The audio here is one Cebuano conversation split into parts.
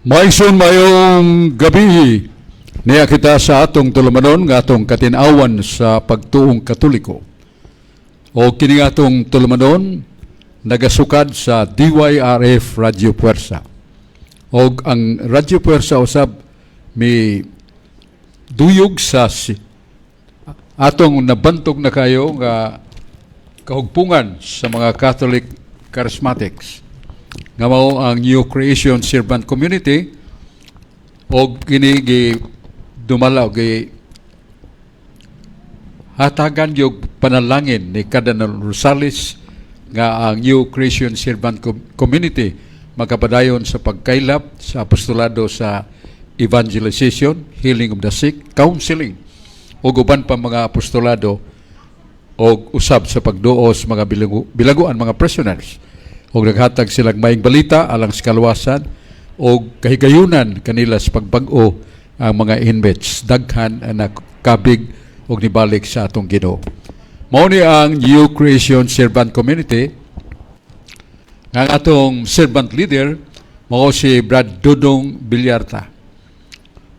Mga igsoon, maayong gabii. Nia kita sa atong tulumanon nga atong katin-awan sa pagtuong Katoliko. O kini nga atong tulumanon nagasukad sa DYRF Radio Puwersa. Og ang Radio Puwersa usab mi duyog sa atong nabantog na kayo nga kahugpungan sa mga Catholic Charismatics nga mao ang New Creation Servant Community, og kini gi dumala og gi hatagan yung panalangin ni Cardinal Rosales nga ang New Creation Servant Community makapadayon sa pagkaylap sa apostolado sa evangelization, healing of the sick, counseling ug uban pa mga apostolado og usab sa pagduos mga bilaguan, mga prisoners, og naghatag silang maayong balita alang sa kaluwasan og kahigayunan kanila sa pagbag-o ang mga inmates. Daghan ang nakabig og nibalik sa atong Ginoo. Mao ni ang New Creation Servant Community nga ang atong servant leader mao si Brad Dudong Villarta.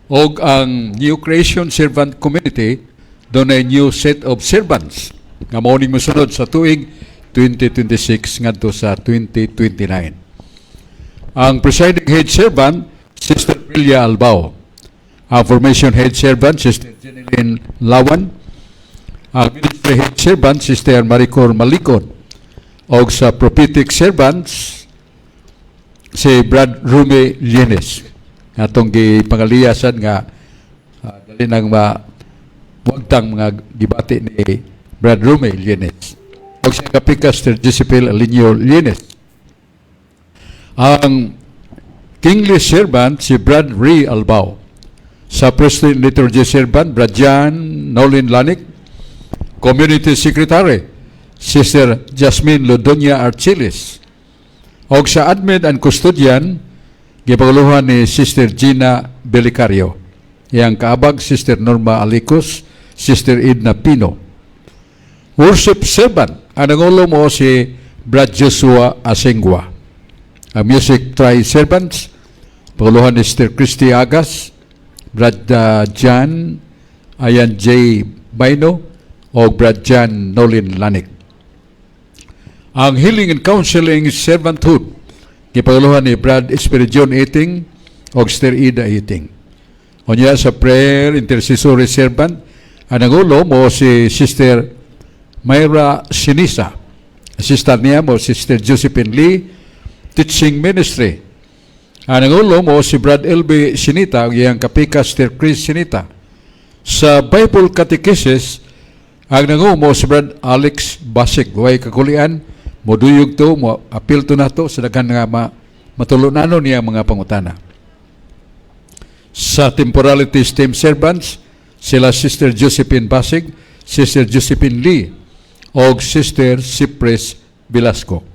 Og ang New Creation Servant Community dunay new set of servants nga mao ning mosunod sa tuig 2026 ngadto sa 2029. Ang presiding head servant, Sister Brillia Albao. Ang formation head servant, Sister Jeneline Lawan. Ang ministry head servant, Sister Maricor Malikon. Og sa prophetic servants, si Brad Rumi Lienes. Atong gipangaliyasan nga dali nang ma wagtang mga gibati ni Brad Rumi Lienes. Og sa kapikas, Sir Joseph Alinio Lienes. Ang kingly servant, si Brad Ray Albao. Sa Priestly Liturgy servant, Brad John Nolin Lanik. Community Secretary, Sister Jasmine Lodonia Archiles. Og sa admin and custodian, gipanguluhan ni Sister Gina Belicario. Iyang kaabag, Sister Norma Alicos, Sister Edna Pino. Worship servant, ang nangulo mo si Brad Joshua Asengua. Ang music tri servants, panguluhan ni Sister Christy Agas, Brad John Ayan J. Baino, o Brad John Nolin Lanik. Ang healing and counseling servanthood, gipanguluhan ni Brad Espiridion Iting o Sister Ida Iting. Unya sa prayer intercessory servant, ang nangulo mo si Sister Myra Sinisa. Assistant niya mo Sister Josephine Lee. Teaching Ministry, ang nangulo mo si Brad L.B. Sinita ug iyang kapika, Sister Chris Sinita. Sa Bible Catechesis, ang nangulo mo si Brad Alex Basig. Way kakulian, moduyog to, mo apil to nato sa daghan nga matulunano niya mga pangutana. Sa Temporality Team Servants, sila Sister Josephine Basig, Sister Josephine Lee, og Sister Cypress Velasco.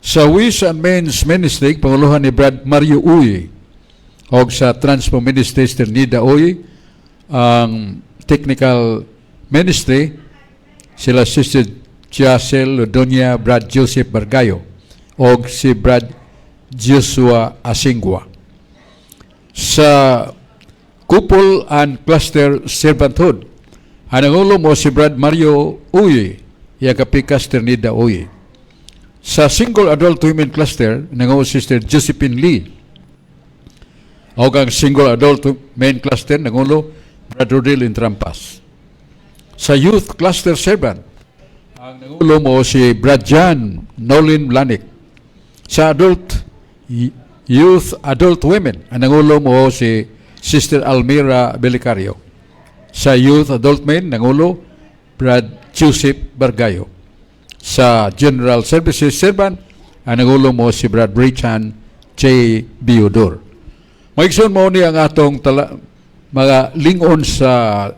Sa Ways and Means Ministry, panguluhan ni Brad Mario Uy, og sa Transpo Ministry, Sister Nida Uy. Ang Technical Ministry, sila Sister Jacel Lodonia, Brad Joseph Bargayo, og si Brad Joshua Asingua. Sa Couple and Cluster Servanthood, ang nangulo mo si Brad Mario Uy, iya kapikas Ternida Uy. Sa Single Adult Women Cluster, nangulo Sister Josephine Lee. Og ang Single Adult Men Cluster, nangulo Brad Rodel Intrampas. Sa Youth Cluster Servant, ang nangulo mo si Brad John Nolin Lanik. Sa Adult Youth Adult Women, ang nangulo mo si Sister Almira Belicario. Sa Youth Adult Men, nangulo Brad Joseph Bargayo. Sa General Services Servant, ang nangulo mo si Brad Richan J. Biodor. Mga igsoon, mo ni ang atong mga lingon sa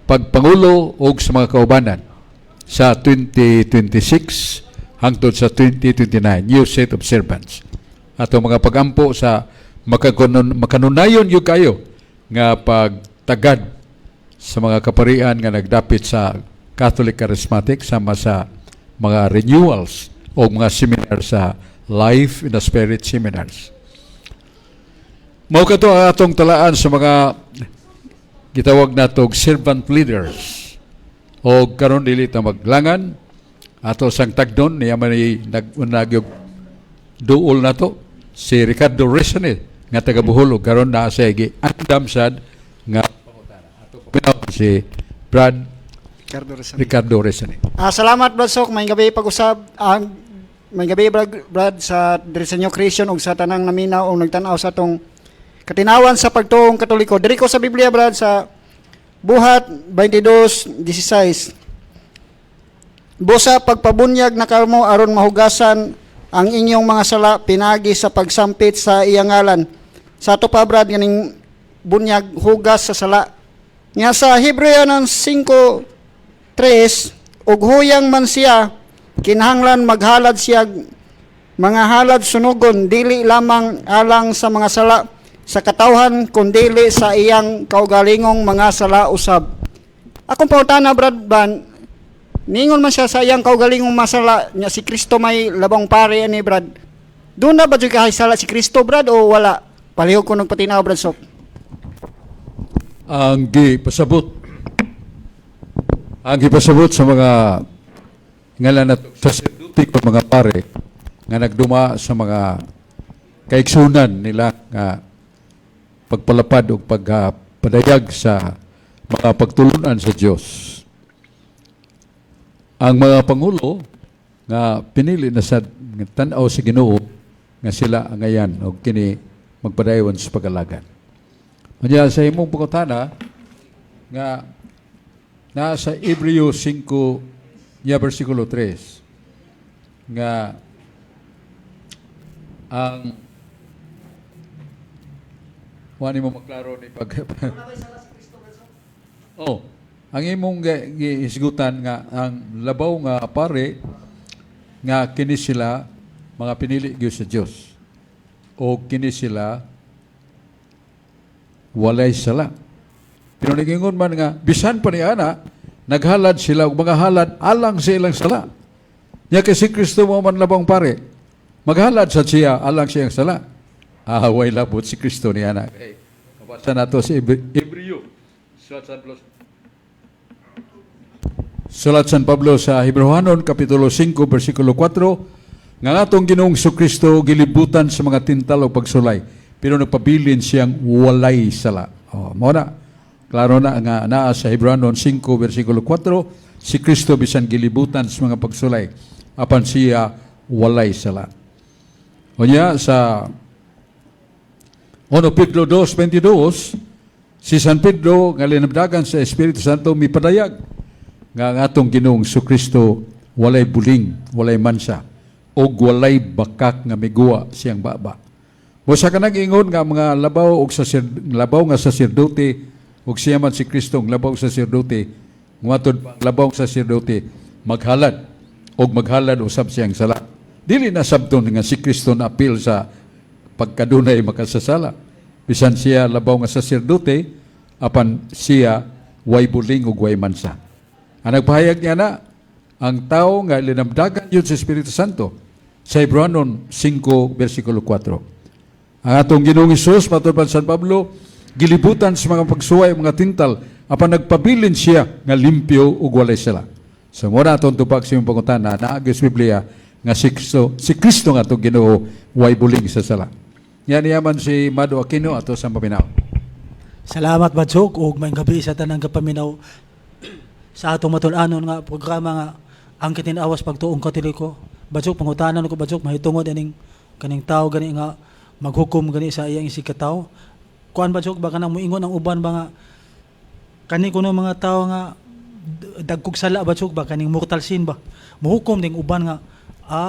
pagpangulo og sa mga kaubanan sa 2026 hangtod sa 2029, new set of servants. Atong mga pagampo sa makanunayon gyud kayo nga pagtagad sa mga kaparian nga nagdapit sa Catholic Charismatic sama sa mga renewals o mga seminar sa Life in the Spirit seminars. Mao kato ang atong talaan sa mga gitawag natog servant leaders. O karon dili ta maglangan ato sang tagdon niya man ni nag-unag duol nato si Ricardo Resane nga taga Bohol ug karon naa sa andam sad nga pangutana. Ato paminaw si Brad Ricardo Rizal. Ricardo Resane. Salamat, Brad Sok, may gabi pag-usab ang may gabi, Brad, sa diri sa New Creation ug sa tanang naminaw og nagtan-aw sa atong katinawan sa pagtuong Katoliko. Diri ko sa Biblia, Brad, sa Buhat 22:16. Busa pagpabunyag na kamo aron mahugasan ang inyong mga sala pinagi sa pagsampit sa iyang ngalan. Sa ato pa, Brad, ganing bunyag, hugas sa sala. Nga sa Hebreo ng 5:3, ug huyang man siya kinahanglan maghalad siya mga halad sunugon, dili lamang alang sa mga sala sa katawhan kundili sa iyang kaugalingong mga sala usab. Akong pangutana, Brad Ban, ningon man siya sa iyang kaugalingong masala nya si Kristo may labong pare ani, Brad. Doon na ba jud kahay sala si Kristo, Brad, o wala? Palihog ko nagpatinaw, Brad Sok. Ang gipasabot sa mga ngalan na saserdote o mga pare nga nagduma sa mga kaigsunan nila nga pagpalapad o pagpadayag sa mga pagtulunan sa Dios. Ang mga pangulo nga pinili na sa nga tan-aw sa Ginoo nga sila ang ayan og kini magpadayon sa pag-alagad. Kanya sa imong pangutana nga nasa Hebreo 5 nya versikulo 3 nga ang wani mo maklaro ni pag. Oh, ang imong gihisgutan nga ang labaw nga pare nga kini sila mga pinili gyud sa Dios o kini sila walay sala. Pero nagingon man nga bisan pa ni ana naghalad sila og mga halad alang sa ilang sala. Nya kay si Kristo mo man labong pare. Maghalad sa siya alang sa iyang sala. Ah, way labot si Kristo ni ana. Okay. Mabasa nato si Hebreo. Sulat San Pablo. Sulat San Pablo sa Hebreohanon kapitulo 5 bersikulo 4 nga ang atong Ginoong Kristo gilibutan sa mga tintal o pagsulay pero nagpabilin siyang walay sala. Oh, mao na. Klaro na nga naa sa Hebreohanon 5 bersikulo 4, si Kristo bisan gilibutan sa mga pagsulay apan siya walay sala. Unya sa 1 Pedro 2:22, si San Pedro nga linabdagan sa Espiritu Santo mipadayag nga ang atong Ginoong Kristo walay buling, walay mansa, ug walay bakak nga miguwa siyang baba. Busa ka nag-ingon nga mga labaw og labaw nga saserdote ug siya man si Kristo ang labaw saserdote, ngumatod pa ang labaw saserdote maghalad og maghalad usab siyang sala. Dili na sabton nga si Kristo na apil sa pagkadunay makasasala. Bisan siya labaw nga saserdote, apan siya way buling ug way mansa. Ang nagpahayag niya na, ang tao nga linamdagan yun sa Espiritu Santo sa Hebreohanon 5 versikulo 4. Ang atong Ginoong Hesus, matod pa San Pablo, gilibutan sa mga pagsuway, mga tintal, apan nagpabilin siya nga limpyo ug walay sala. So mao na atong tubag sa imong pangutana, naa sa Biblia nga si Kristo nga atong Ginoo way buling sa sala. Yan niya man si Mado Aquino ato sa paminaw. Salamat, Badsok, ug maayong gabi sa tanang kapaminaw sa atong matul-anon nga programa nga Ang Katinawas Pagtuong Katoliko. Badsok, pangutanan ko, Badsok, mahitungod aning kaning tao gani nga maghukom gani sa iyang isig katawo. Kuan, Badsok, ba kanang moingon ang uban ba nga kani kuno mga tao nga dagkog sala, Badsok, ba kaning mortal sin ba. Mohukom ding uban nga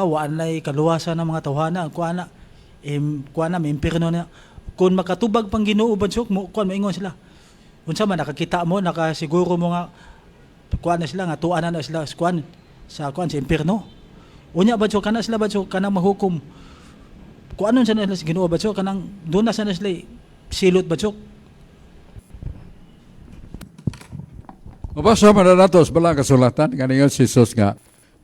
wa nay kaluwasan ng mga tawhana, kuan na kuan na may impierno na. Kung makatubag pang Ginoo, Badsok, mo kuan moingon sila. Unsa man nakakita mo, nakasiguro mo nga kuan na sila nga tuan na sila sa kuan sa impierno? Unya, Badsok, kana sila, Badsok, kanang mahukom. Kuanon sa nila sa Ginoo, Badsok, kanang doon na sa na sila silot, Badsok. Mabasa man na nato sa balang kasulatan, kaniyon si Jesus nga,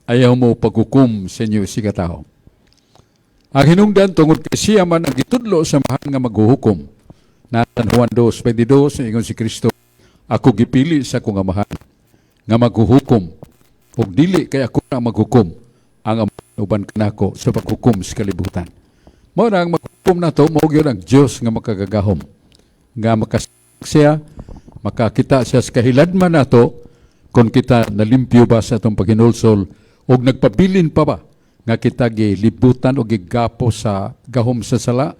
ayaw mo paghukom sa inyo si katao. Ang hinungdan tungod kay siya man ang gitudlo sa mahal nga maghuhukom. Na San Juan 2:22, ingon si Kristo, "Ako gipili sa akong Amahan nga maghuhukom ug dili kay ako na maghukom, ang Amahan uban kanako sa paghukom sa kalibutan." Mao na ang maghukom nato, mao gyud ang Dios nga makagagahom nga siya makakita siya sa kahiladman nato kung kita nalimpyo ba sa atong paghinulsol o nagpabilin pa ba nga kita gilibutan o gigapo sa gahom sa sala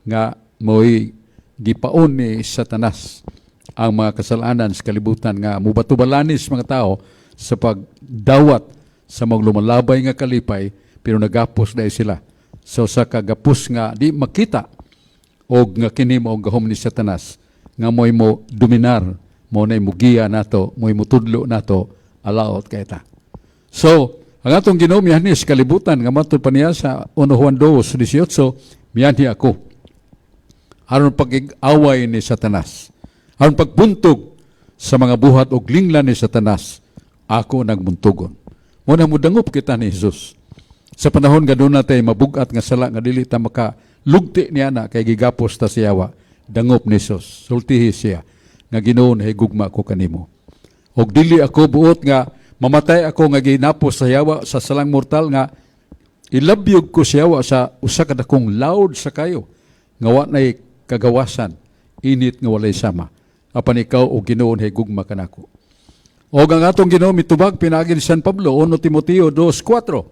nga mo'y gipaon ni Satanas ang mga kasalanan sa kalibutan nga mubatubalanis mga tao sa pagdawat sa mga lumalabay nga kalipay, pero nagapos dahil sila. So sa kagapos nga di makita og nga kini mao ang gahom ni Satanas nga mo'y mo dominar, mo na'y mugiya nato, mo'y mutudlo nato, alaot kay ta. So, ang atong Ginoo mianhi sa kalibutan nga matud pa niya sa 1 Juan 2:18, "Mianhi ako aron pag-away ni Satanas, aron pagbuntog sa mga buhat og linglan ni Satanas, ako nagmuntugon." Mo na mudangop kita ni Jesus. Sa panahon nga doon natay mabugat nga sala nga dili ta maka lugti niya na kay gigapos ta siyawa, dangop ni Jesus. Sultihi siya nga, "Ginoo, nahigugma ko kanimo. Og dili ako buot nga mamatay ako nga ginapos sa yawa sa salang mortal nga ilabyog ko siyawa sa usa ka dakong loud sa kayo nga wa nay kagawasan, init nga walay sama. Apan ikaw, o Ginoo, nahigugma kanako." Og ang atong Ginoo mitubag pinaagi ni San Pablo, 1 Timoteo 2:4.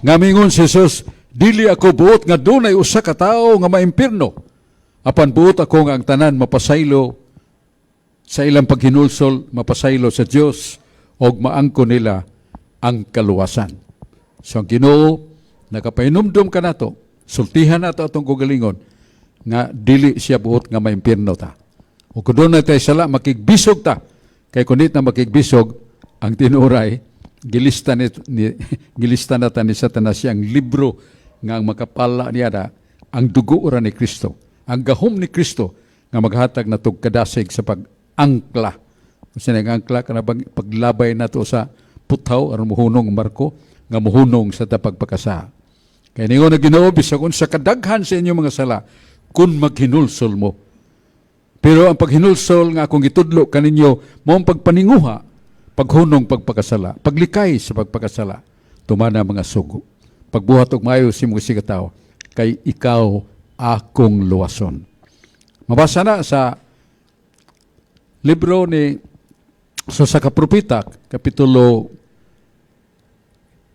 Nga mingon si Jesus, "Dili ako buot nga dunay usa ka tawo nga maimpirno. Apan buot ako nga ang tanan mapasaylo sa ilang paghinulsol, mapasaylo sa Dios og maangko nila ang kaluwasan." So ang Ginoo nakapahinumdum kanato, sultihan nato atong kaugalingon nga dili siya buot nga maimpirno ta. O kung doon na tayo sala, makigbisog ta. Kay kung di na makigbisog, ang tinuray, gilista na ta ni Satanas siyang libro nga ang makapala niya na ang dugo ora ni Kristo. Ang gahom ni Kristo nga maghatag na tog kadasig sa pag-angkla. Kasi nag-angkla ka na paglabay nato sa puthaw aron muhunong ang barko nga muhunong sa pagpakasa. Kay ningon na Ginoo, bisag unsa kadaghan sa inyong mga sala, kun maghinulsol mo. Pero ang paghinulsol nga akong gitudlo kaninyo, mao ang pagpaninguha, paghunong pagpakasala, paglikay sa pagpakasala, tumana mga sugo. Pagbuhat og maayo sa imong isigkatawo, kay ikaw akong luwason. Mabasa na sa libro ni so sa kapropeta, kapitulo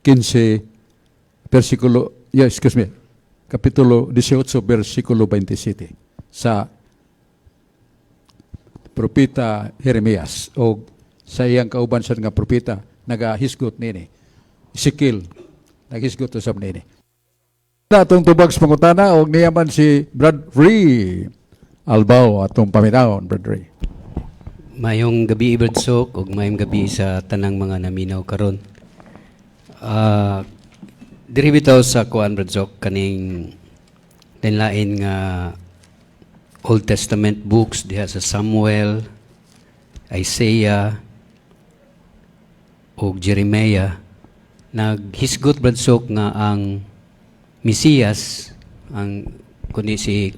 15, versikulo, yeah, excuse me, kapitulo 18, versikulo 27 sa propeta Jeremias o sa iyang kauban sa nga propeta nagahisgot nini. Ezekiel naghisgot usab nini. Na atong tubag sa pangutana og niya man si Brad Ray Albao, atong paminawon, Brad Ray. Mayong gabi, Brad Sok, ug mayong gabi sa tanang mga naminaw karon. Diri bitaw sa kuan, Brad Sok, kaning lain nga Old Testament books diha sa Samuel, Isaiah ug Jeremiah, naghisgot, Brad Sok, nga ang Mesiyas, ang kundi si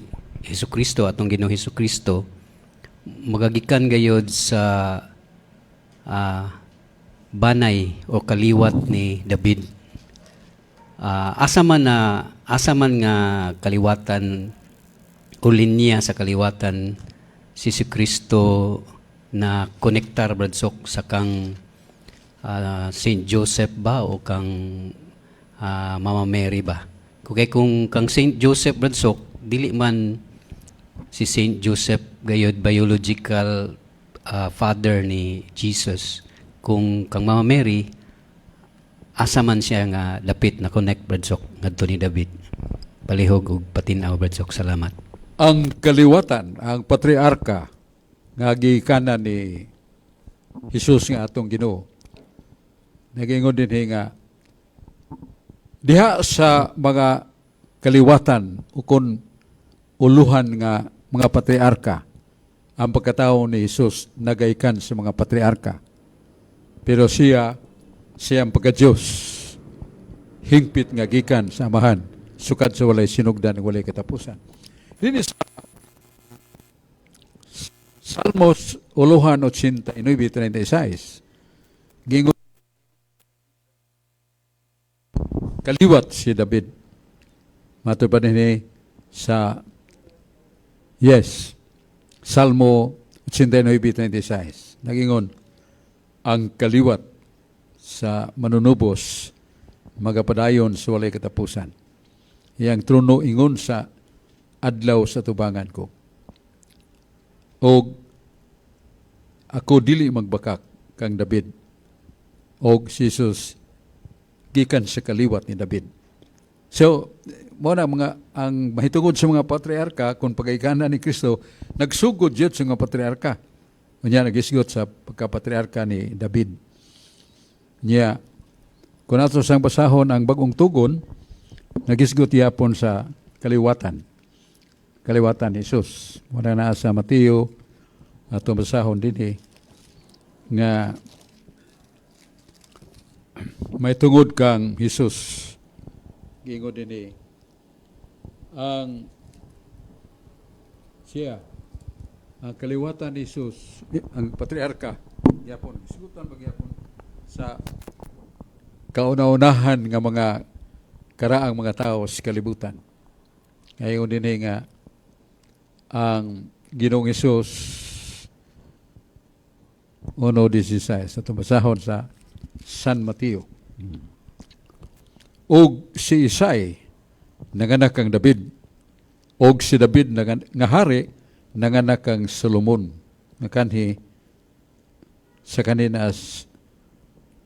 Hesus Kristo, atong Ginoong Hesus Kristo, magagikan gayod sa banay o kaliwat ni David. Asa man nga kaliwatan o linya sa kaliwatan si Hesus Kristo na konektar, Brad Sok, sa kang Saint Joseph ba o kang Mama Mary ba? Kung kay kung kang Saint Joseph, Brad Sok, dili man si Saint Joseph gayod biological father ni Jesus. Kung kang Mama Mary, asa man siya nga dapit na connect, Brad Sok, ngadto ni David? Palihog og patin-aw, Brad Sok. Salamat. Ang kaliwatan, ang patriarka nga gikanan ni Jesus nga atong Ginoo. Nagingon din nga diha sa mga kaliwatan ukon uluhan nga mga patriarka, ang pagkatao ni Jesus nagaikan sa mga patriarka. Pero siya, siya ang pagka-Diyos, hingpit nga gikan sa Amahan, sukad sa walay sinugdan, walay katapusan. Dinhi sa Salmos uluhan 89:36. Gingon kaliwat si David. Matud pa dinhi sa, yes, Salmo 89:36. Nagingon ang kaliwat sa manunubos magapadayon sa walay katapusan. Iyang trono ingon sa adlaw sa tubangan ko. Og ako dili magbakak kang David. Og si Jesus gikan sa kaliwat ni David. So, mo na mga ang mahitungod sa mga patriarka, kung pagkaigana ni Kristo, nagsugod jud sa mga patriarka. Unya nagisgot sa pagkapatriarka ni David. Nya kung ato sang basahon ang Bagong Tugon, nagisgot yapon sa kaliwatan. Kaliwatan ni Jesus. Muna na sa Mateo, ato basahon dinhi nga may tungod kang Jesus. Gingon dinhi ang siya ang kaliwatan ni Jesus, ang patriarka yapon, isgutan magyapon sa kauna-unahan nga mga karaang mga tao sa kalibutan. Ngayon din nga ang Ginoong Hesus 1:16, atong basahon sa San Mateo. Og si Isai nanganak kang David, og si David nga hari nanganak kang Solomon nga kanhi sa kanina as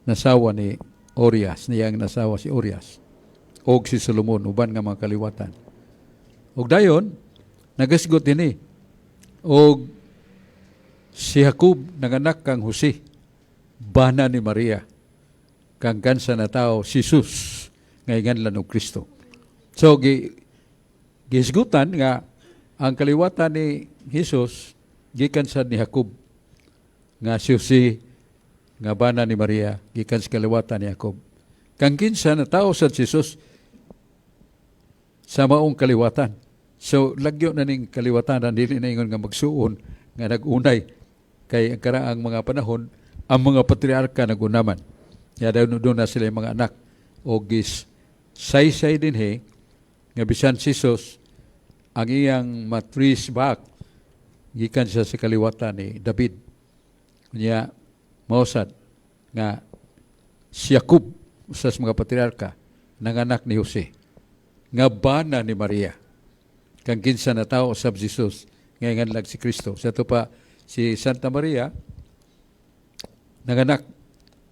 nasawa ni Orias, niyang nasawa si Orias, og si Solomon uban nga mga kaliwatan. Og dayon nagasgot dinhi, og si Jacob nanganak kang Jose, bana ni Maria, kang kansa na tao si Jesus nga inganlan og Kristo. So gihisgutan nga ang kaliwatan ni Jesus gikan sa ni Jacob nga si Jose nga bana ni Maria gikan sa kaliwatan ni Jacob. Kang kinsa na tao sa Jesus sa maong kaliwatan. So lagyo na ning kaliwatan, dili na ingon nga magsuon nga nag-unay, kay ang karaang mga panahon ang mga patriarka nagunaman. Ya daw doon na sila yung mga anak o gis saysay dinhi nga bisan si Jesus, ang iyang ma-trace back gikan siya sa kaliwatan ni David. Unya mausad nga si Jacob, usa sa mga patriarka, nanganak ni Jose nga bana ni Maria kang kinsa na tao sab Jesus nga inganlag si Kristo. Sa ato pa si Santa Maria nanganak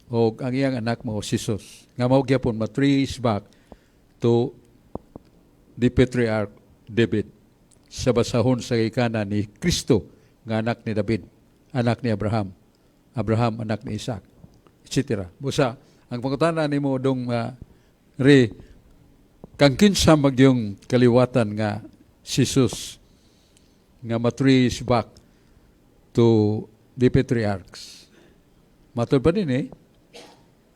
og ang iyang anak mao si Jesus nga mao gyapon ma-trace back to the patriarch David sa basahon sa gikana ni Kristo nga anak ni David, anak ni Abraham, Abraham anak ni Isaac, etc. Busa ang pangutana nimo dong re kang kinsa magyong kaliwatan nga si Jesus nga ma-trace back to the patriarchs. Matod pa din eh,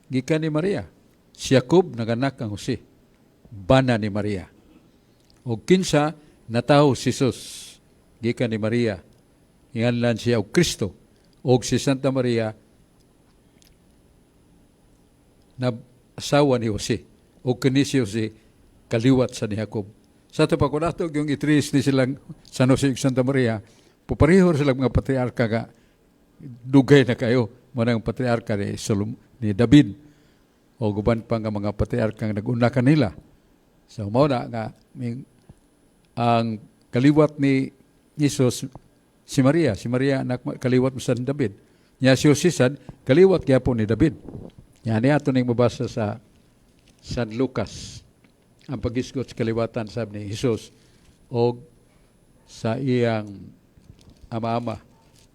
gikan ni Maria. Si Jacob naganak kang Jose, bana ni Maria. O kinsa natawo si Jesus, gikan ni Maria. Inganlan siya og Kristo. Og si Santa Maria na asawa ni Jose. O kini si Jose kaliwat sa ni Jacob. Sa ato pa kung ato yung i-trace ni silang San Jose ug Santa Maria, pupareho sila mga patriarka nga dugay na kayo. Manang patriarka ni Solomon, ni David o guban pa nga mga patriarka nga nag-una kanila. So mao na nga ang kaliwat ni Jesus si Maria, si Maria anak kaliwat mo sa David. Nya si Jose sad kaliwat gyapon ni David. Nya ni ato ning mabasa sa San Lucas ang paghisgot sa kaliwatan sab ni Jesus og sa iyang ama-ama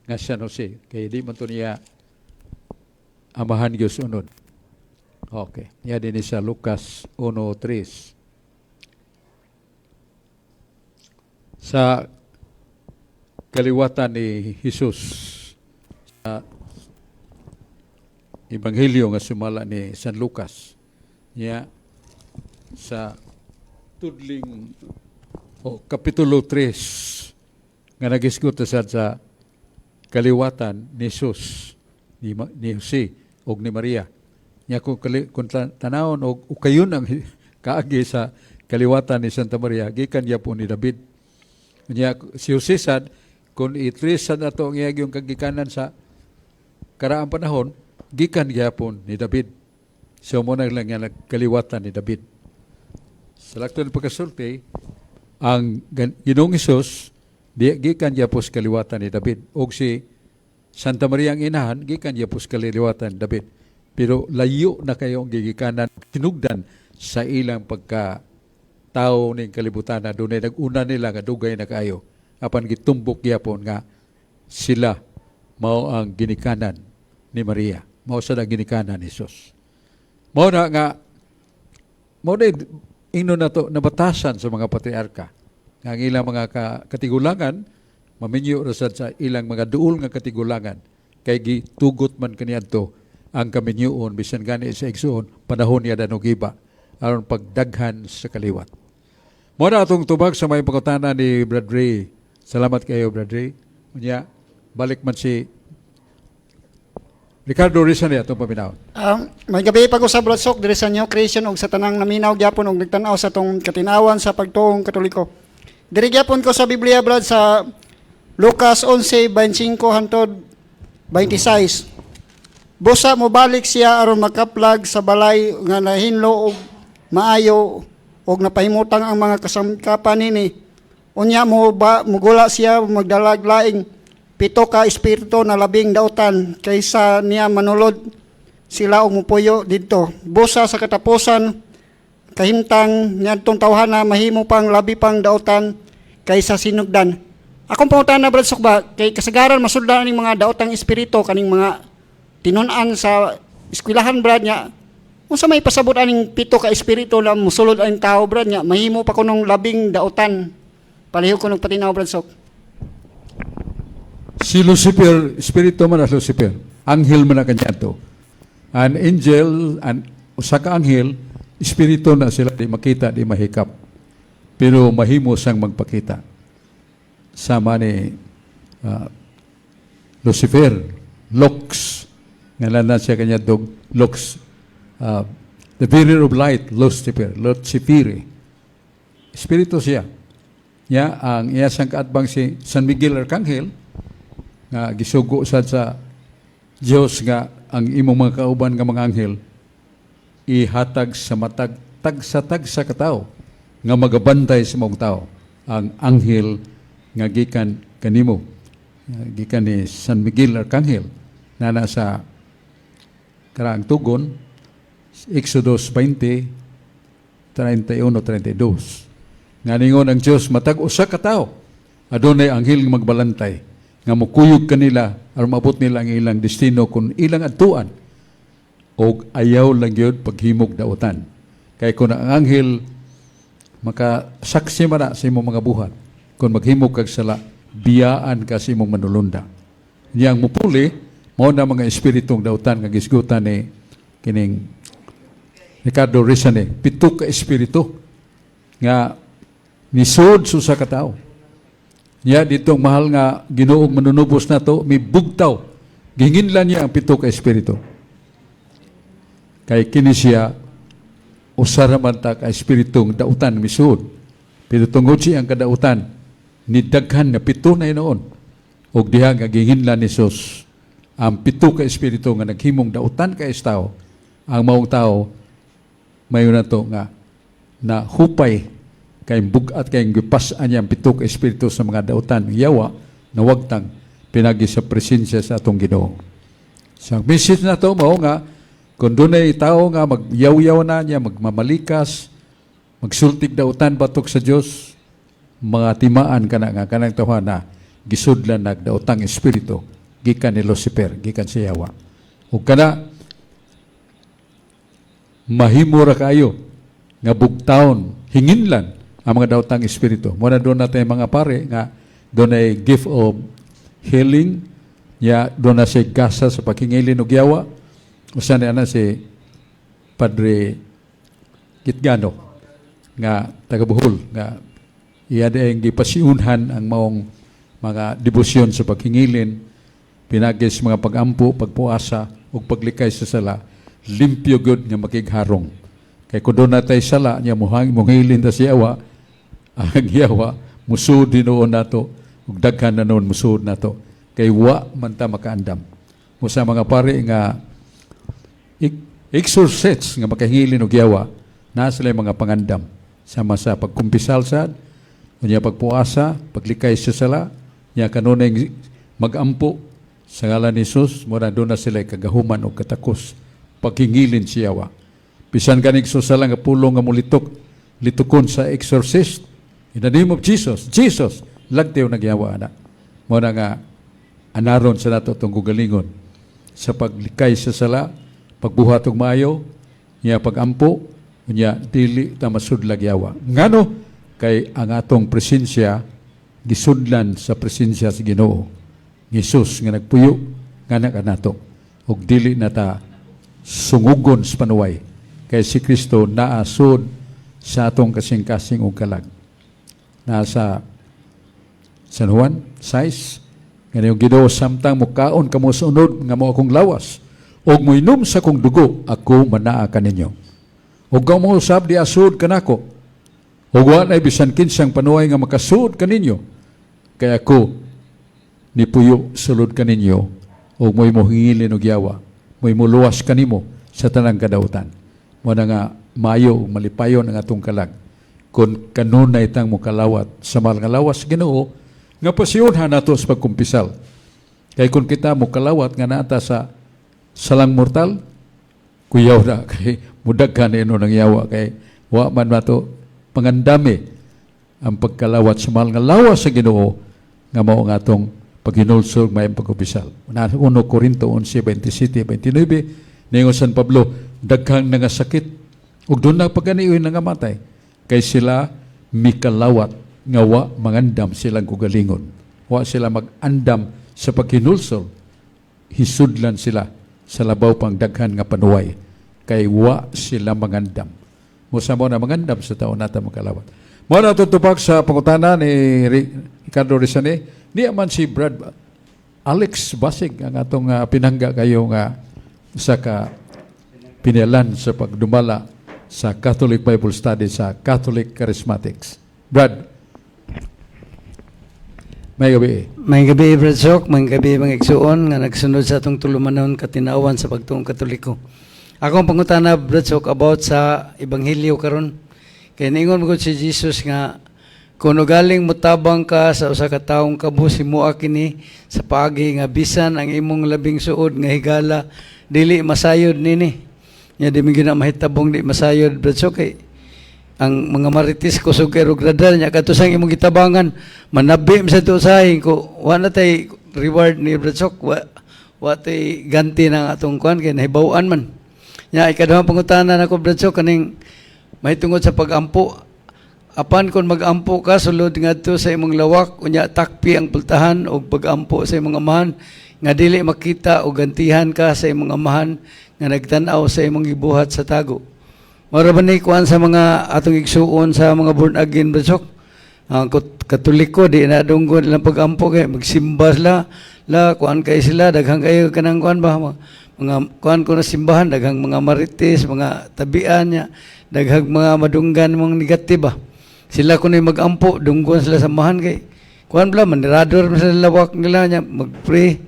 nga si San Jose, kay di man to niya amahan gyud unod. Okay. Ya din sa Lucas 1:3. Sa kaliwatan ni Jesus sa Ebanghelyo nga sumala ni San Lucas. Niya sa tudling o kapitulo 3 nga nagisgot sad sa Kaliwatan ni Jesus, ni Jose ug ni Maria. Nya kung tanawon og ukayon ang kaagi sa kaliwatan ni Santa Maria, gikan gyapon ni David. Nya si Jose sad, kung i-trace sad ato ang iyang kagikanan sa karaang panahon, gikan gyapon ni David. So mo na lang nga kaliwatan ni David. Sa lakton pagkasulti, ang Ginoong Hesus di gikan gyapon sa kaliwatan ni David, ug si Santa Maria ang inahan gikan gyapon sa kaliwatan ni David. Pero layo na kayo ang gigikanan, tinugdan sa ilang pagka tao ning kalibutan na dunay nag-una nila nga dugay na kaayo, apan gitumbok gyapon nga sila mao ang ginikanan ni Maria, mao sa ang ginikanan ni Jesus. Mao na nga mao na ingnon nato, nabatasan sa mga patriarka nga ang ilang mga katigulangan maminyo ra sad sa ilang mga duol nga katigulangan, kay gitugot man kaniadto ang kaminyoon bisan gani sa igsuon panahon niya danog iba aron pagdaghan sa kaliwat. Mao na atong tubag sa may pangutana ni Brad Ray. Salamat kayo, Brad Ray. Unya balik man si Ricardo Rizal niya atong paminaw. May gabi pag-usab, Brad Sok, diri sa New Creation ug sa tanang naminaw gyapon ug nagtan-aw sa atong Katinawan sa Pagtuong Katoliko. Diri gyapon ko sa Biblia, Brad, sa Lucas 11:25 hantod 26. Busa mobalik siya aron makaplag sa balay nga nahinlo og maayo og napahimutang ang mga kasangkapan nini. Unya mo ba mugula siya, magdalag laing pito ka espiritu na labing dautan kaysa niya, manulod sila og mupuyo didto. Busa sa katapusan kahimtang niadtong tawhana mahimo pang labi pang dautan kaysa sinugdan. Akong pangutana, Brad Sukba, kay kasagaran masudlan ning mga daotang espiritu kaning mga tinun-an sa eskwelahan, Brad, nya unsa may pasabot aning pito ka espiritu na musulod ang tao, Brad, nya mahimo pa kunong labing dautan? Palihog ko patinaw, Brad Sok. Si Lucifer, espiritu man ang Lucifer. Anghel man ang kanya to. An angel, an usa ka anghel, espiritu na sila, di makita, di mahikap. Pero mahimo siyang magpakita. Sama ni Lucifer, Lux. Ngalan na siya kanya dog, Lux. The bearer of light, Lucifer, Lucifere. Espiritu siya. Ya, ang iya siyang kaatbang si San Miguel Arcangel, nga gisugo sad sa Dios nga ang imong mga kauban nga mga anghel ihatag sa matag tagsa tagsa ka tawo nga magabantay sa maong tao, ang anghel nga gikan kanimo, nga gikan ni San Miguel Arcangel na nasa karaang tugon, Exodus 20 31 32, nga ningon ang Dios, matag usa ka tawo adunay anghel nga magbalantay nga mukuyog kanila aron maabot nila ang ilang destino kung ilang adtuan, og ayaw lang gyud paghimog dautan, kay kung ang anghel makasaksi man na sa imong mga buhat, kung maghimog kag sala, biyaan ka sa imong manulunda. Niyang mupuli mao na mga espiritong dautan nga gisgutan ni kining Ricardo Rizane, pito ka espiritu nga nisod sa usa ka tawo. Niya dito ang mahal nga Ginoong manunubos nato mibugtaw. Gihinginlan niya ang pito ka espiritu. Kay kini siya usa ra man ta ka espiritong dautan misud. Pero tungod siya ang kadautan ni daghan na pito na hinuon. Og diha nga gihinginlan ni Jesus ang pito ka espiritu nga naghimong dautan kay tao, ang maong tao mayo na to nga na hupay kay bugat kay gipas-an niya ang pito ka espiritu sa mga dautan yawa na wagtang pinagi sa presensya sa atong Ginoo. Sa message na to mao nga kung dunay tao nga magyaw-yaw na niya, magmamalikas, magsultig dautan batok sa Dios, mga timaan kana nga kanang tawhana gisudlan nagdaotang espiritu gikan ni Lucifer, gikan sa yawa. Ug kana mahimo ra kaayo nga bugtawon, hinginlan ang mga daotang espiritu. Mo na doon natin mga pare nga doon ay gift of healing, ya doon na siya gasa sa paghingilin og yawa. Usa ni ana si Padre Gitgano nga taga Bohol nga iya ang gipasiunhan ang maong mga debosyon sa paghingilin. Pinagi sa mga pagampo, pagpuasa ug paglikay sa sala, limpyo gyud nga makigharong. Kay kung duna tay sala nya muhang muhilin ta sa yawa, ang yawa musuod hinuon nato ug daghan na noon musuod nato kay wa man ta makaandam. Mo sa mga pare nga exorcists nga makahilin og yawa, naa sila mga pangandam sama sa pagkumpisal sad unya, pagpuasa, paglikay sa sala, nya kanunay magampo sa ngalan ni Jesus. Mo na duna sila kagahuman og katakos paghingilin si yawa. Bisan ganing susala nga pulong nga mulitok litukon sa exorcist, "In the name of Jesus, Jesus," lagtiw nagyawa ana. Mo na nga anaron sa nato itong gugalingon sa paglikay sa sala, pagbuhat og maayo, nya pagampo, nya dili ta masudlag yawa. Ngano? Kay ang atong presensya gisudlan sa presensya sa Ginoo. Jesus nga nagpuyo nga kanato ug dili na ta sungugon sa panuway kay si Kristo naa sud sa atong kasing-kasing ug kalag. Nasa San Juan 6, ngani yung Ginoo, "Samtang mukaon kamo sa unod nga mao akong lawas ug moinom sa akong dugo, ako manaa kaninyo. Ug kamo usab di asud kanako. Ug wa nay bisan kinsang panuway nga makasuod kaninyo kay ako nipuyo sulod kaninyo ug mo'y mohingilin og yawa, mo'y muluwas kanimo sa tanang kadautan." Mo na nga maayo ug malipayon ang atong kalag kung kanunay tang mokalawat sa mahal nga lawas sa Ginoo nga pasiyonhan nato sa pagkumpisal. Kay kung kita mokalawat nga naata sa salang mortal, kuyaw na kay mudaghan ino ng yawa kay wa man nato pangandami ang pagkalawat sa mahal nga lawas sa Ginoo nga mao ang atong paghinulsol may pagkumpisal. Na 1 Corinto 11:27 29, ningon San Pablo, daghang nangasakit ug duna pa gani nangamatay kay sila mikalawat nga wa mangandam silang kugalingon. Wa sila mag-andam sa paghinulsol. Hisudlan sila sa labaw pang daghan nga panuway kay wa sila mangandam. Musa mo na mangandam sa taon nata makalawat. Mo na tutubag sa pangutana ni Ricardo Rizane, niya man si Brad Alex Basig ang atong pinangga kayo nga sa ka pinalan sa pagdumala sa Catholic Bible Study sa Catholic Charismatics. Brad, may gabi. May gabi, Brad Sok, may gabi, mga igsuon nga nagsunod sa atong tulumanon katinawan sa pagtuong Katoliko. Ako ang pangutana, Brad Sok, about sa Ebanghelyo karon. Kay ningon mo si Jesus nga kung galing motabang ka sa usa ka taong kabus, himoa kini sa paagi nga bisan ang imong labing suod nga higala dili masayod nini. Nya di mi gina mahitabong di masayod, Brad Sok, kay ang mga marites kusog kay rog radar. Nya kadto sang imong gitabangan manabi man sa usahay ko, wa na tay reward ni Brad Sok, wa tay ganti ng atong kuan kay nahibaw-an man. Nya ikaduhang pangutana nako, Brad Sok, kaning mahitungod sa pagampo. Apan kung magampo ka sulod ngadto sa imong lawak, unya takpi ang pultahan og pagampo sa imong amahan nga dili makita, og gantihan ka sa imong amahan nga nagtan-aw sa imong gibuhat sa tago. Mara ba ni kuan sa mga atong igsuon sa mga born again, Brad Sok? Ang Katoliko di na dunggon ilang pagampo kay magsimba sila la kuan kay sila, daghang kayo kanang kuan ba, mga kuan ko na simbahan, daghang mga marites, mga tabian niya, daghang mga madunggan mong negative ba. Sila kuno magampo, dunggon sila sa amahan kay kuan bala, manirador man sila lawak nila nya magpray.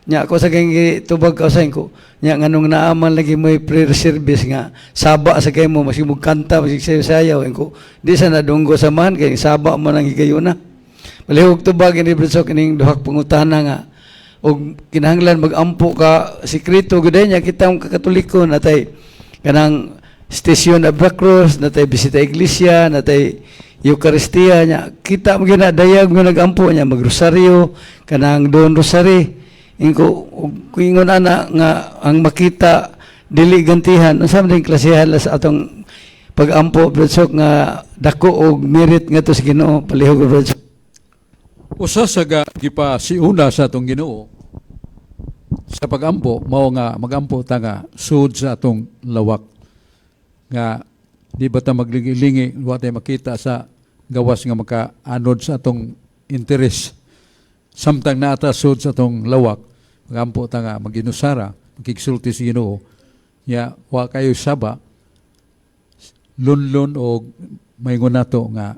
Nya ako sa kay tubag ka sa ko nya nganong naaman lagi mo prayer service nga saba sa kay mo, masig mo kanta, masig sayaw, ko di sa nadunggo sa man kay saba mo nang higayuna. Palihog tubag ini, Brad Sok, ining duhak pangutana nga og kinahanglan magampo ka sekreto gud nya kita ang Katoliko, natay kanang Station of the Cross, natay bisita iglesia, natay Eucharistia. Nya kita mo gyud na dayag mo nagampo nya magrosaryo, kanang Dawn Rosary. Ingko ug ingon ana nga ang makita dili gantihan, unsa man ding klasihan sa atong pagampo, Brad Sok, nga dako og merit ngadto sa Ginoo? Palihog, Brad Sok. Usa sa gipa siuna sa atong Ginoo sa pagampo mao nga magampo ta nga sud sa atong lawak nga di ba ta maglingi-lingi, wa tay makita sa gawas nga makaanod sa atong interes. Samtang naata sud sa atong lawak. Magampo ta nga maginusara, makigsulti sa Ginoo. Ya wa kayo saba lunlun o maingon nato nga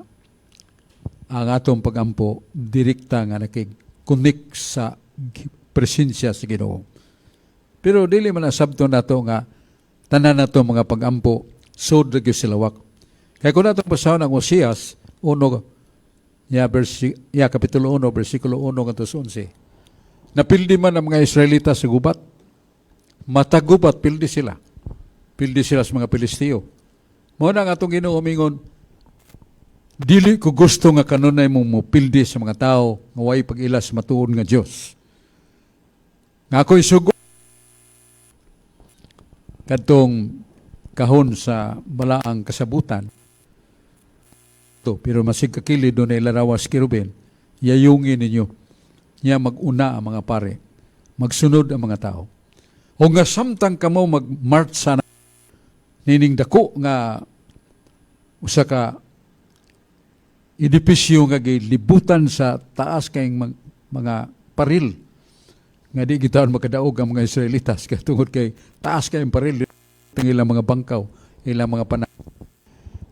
ang atong pagampo direkta nga nakig-connect sa presensya sa Ginoo. Pero dili man ang sabton nato nga tanan nato mga pagampo sud ra gyud sa lawak. Kay kung natong basahon ang Oseas 1 ya versi ya kapitulo 1 bersikulo 1 ngadto sa 11. Napildi man ang mga Israelita sa gubat. Matagubat pildi sila. Pildi sila sa mga Pilisteo. Mao na ang atong Ginoo mingon, "Dili ko gusto nga kanunay mong mupildi sa mga tao nga way pag-ila sa matuod nga Dios. Nga ako'y sugo kadtong kahon sa balaang kasabutan to, pero masig kakili doon na ilarawas kerubin, yayungin ninyo niya, maguna ang mga pare, magsunod ang mga tao, o nga samtang kamo mag-march sa nining dako nga usa ka edipisyo nga gilibutan sa taas kay mga paril nga di gitaon makadaog ang mga Israelitas kay tungod kay taas kay paril ang ilang mga bangkaw, ilang mga pana.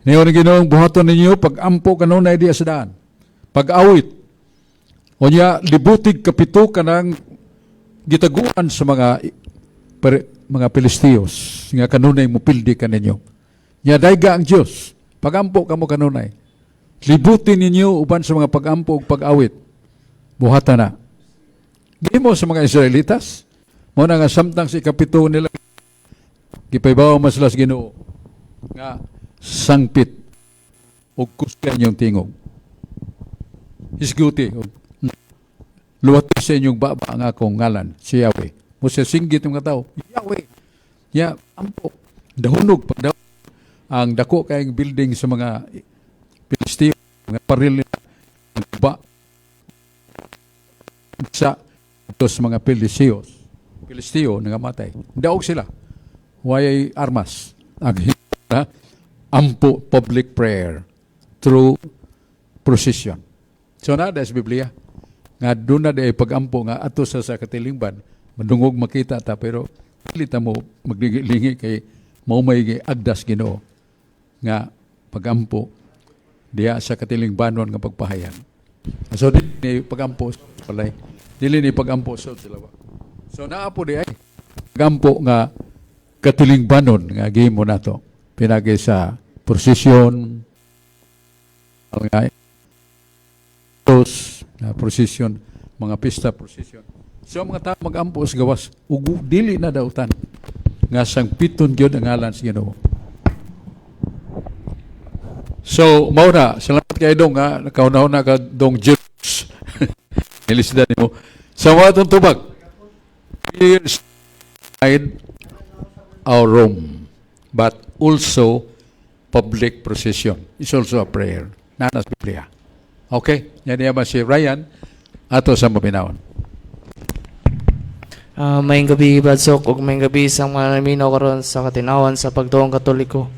Niyo ang Ginoong buhaton ninyo pag ampo kanunay diya sa daan. Pag-awit. Unya libutig kapito kanang gitaguan sa mga Pilisteos nga kanunay mupildi kaninyo. Nya dayga ang Dios. Pagampo kamo kanunay. Libutin ninyo uban sa mga pagampo ug pag-awit. Buhata na. Gimo sa mga Israelitas. Mao na nga samtang sa ikapito nila gipaybaw man sila sa Ginoo nga sangpit ug kusgan inyong tingog. Hisguti ug luwati sa inyong baba ang akong ngalan, si Yahweh. Mo siya singgit ng mga tao, "Yahweh!" Ya, ampo. Dahunog, pagdahunog. Ang dako kayong building sa mga Pilisteo, mga paril nila, ba sa ito sa mga Pilisteos. Pilisteo, nangamatay. Daog sila. Way armas. Ang ampo, public prayer through procession. So na sa Biblia nga doon na di pagampo nga ato sa katilingban madungog makita ta, pero dili ta mo maglingi kay mao may agdas Ginoo nga pagampo diya sa katilingbanon nga pagpahayag. So dili ni pagampo palay. Dili ni pagampo sa sila. So naa po di ay pagampo nga katilingbanon nga gihimo nato pinagi sa prosesyon nga na prosesyon, mga pista prosesyon. So ang mga tao magampo sa gawas ug dili na dautan nga sangpiton gyud ang ngalan sa Ginoo. So mao na, salamat kay dong ha, nakauna-una ka dong Jules. Nilisda nimo. Sa mga atong tubag. Inside our room, but also public procession. It's also a prayer. Nana sa Biblia. Okay? Yan niya ba si Ryan ato sa maminawon. Maayong gabi, Brad Sok, ug maayong gabi sa mga naminaw karon sa Katinawan sa Pagtuong Katoliko.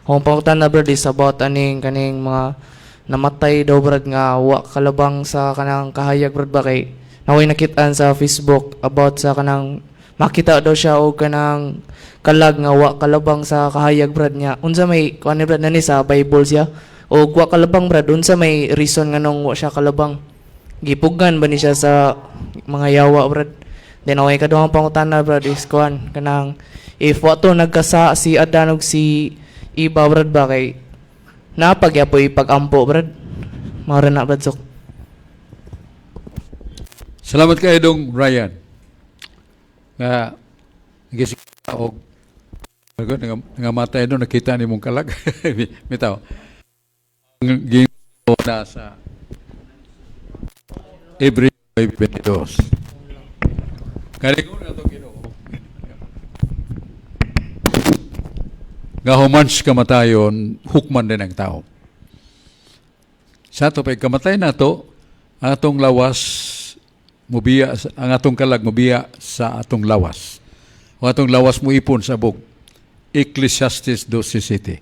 Akong pangutana, Brad, is about aning kaning mga namatay daw, Brad, nga wa kalabang sa kanang kahayag, Brad, ba kay naway nakitaan sa Facebook about sa kanang makita daw siya og kanang kalag nga wa kalabang sa kahayag, Brad, niya. Unsa may kuan ni, Brad, nani sa Bible siya og wa kalabang, Brad? Unsa may reason nganong wa siya kalabang? Gipugan ba ni siya sa mga yawa, Brad? Then okay, kaduhang pangutana, Brad, is kuan kanang if wa to nagkasa si Adan ug si Iba, Brad, ba kay napagyapoy pag-ampo, Brad? Mao ra na, Brad Sok. Salamat kay dong Ryan. Nga gisik og nga matay do nakita ni mong kalag. Bitaw. Ang ginoo na sa Hebreo 22. Kaya na itong Ginoo. Nga humans kamatayon, hukman din ang tao. Sa ato pa'y kamatay nato, ang atong lawas mubiya, ang atong kalag mubiya sa atong lawas. O atong lawas mo ipon sa abog. Ecclesiastes 12:7.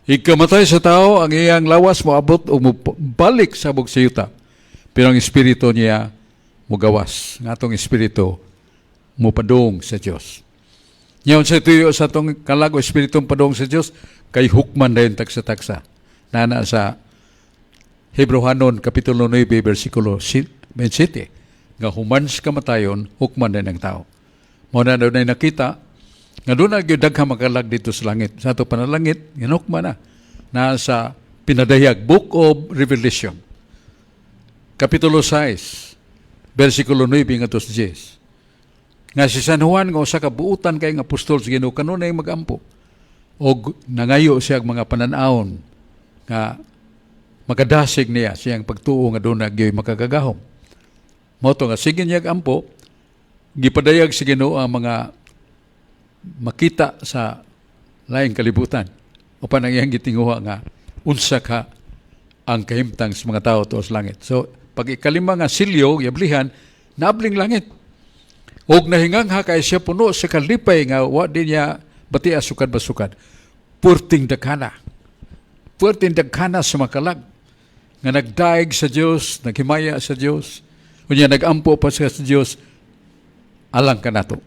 Ikamatay sa tao, ang iyang lawas moabot o balik sa abog sa yuta. Pero ang espiritu niya mugawas. Ang atong espiritu Mupadung sa Dios. Ngayon sa tuyo sa atong kalag o espiritu padung sa Dios, kay hukman dayon tagsa-tagsa. Nana sa Hebreohanon Kapitulo 9, versikulo 27, nga human sa kamatayon, hukman din ang tao. Mao na doon ay nakita, nga doon na gyud daghang makalag dito sa langit. Sa ato panalangit, hinukman na. Nasa pinadayag, Book of Revelation, Kapitulo 6, versikulo 9 ngadto sa 10. Nga si San Juan nga usa ka buutan kay nga apostol sa Ginoo kanunay magampo. Og nangayo siya og mga panan-awon nga makadasig niya siyang pagtuo nga doon na gyoy makagagahom. Mao to nga sige niya ampo, gipadayag sa Ginoo ang mga makita sa laing kalibutan upan ang iyang gitinguha nga unsa ka ang kahimtang sa mga tao tuos langit. So, pag ikalima nga silyo, yablihan, naabling langit. Og nahingangha kay siya, puno sa kalipay nga wa din niya bati sukad basukad. Purting daghana. Purting daghana sa makalag nga nagdaig sa Dios, naghimaya sa Dios, unya nagampo pa siya sa Dios alang kanato.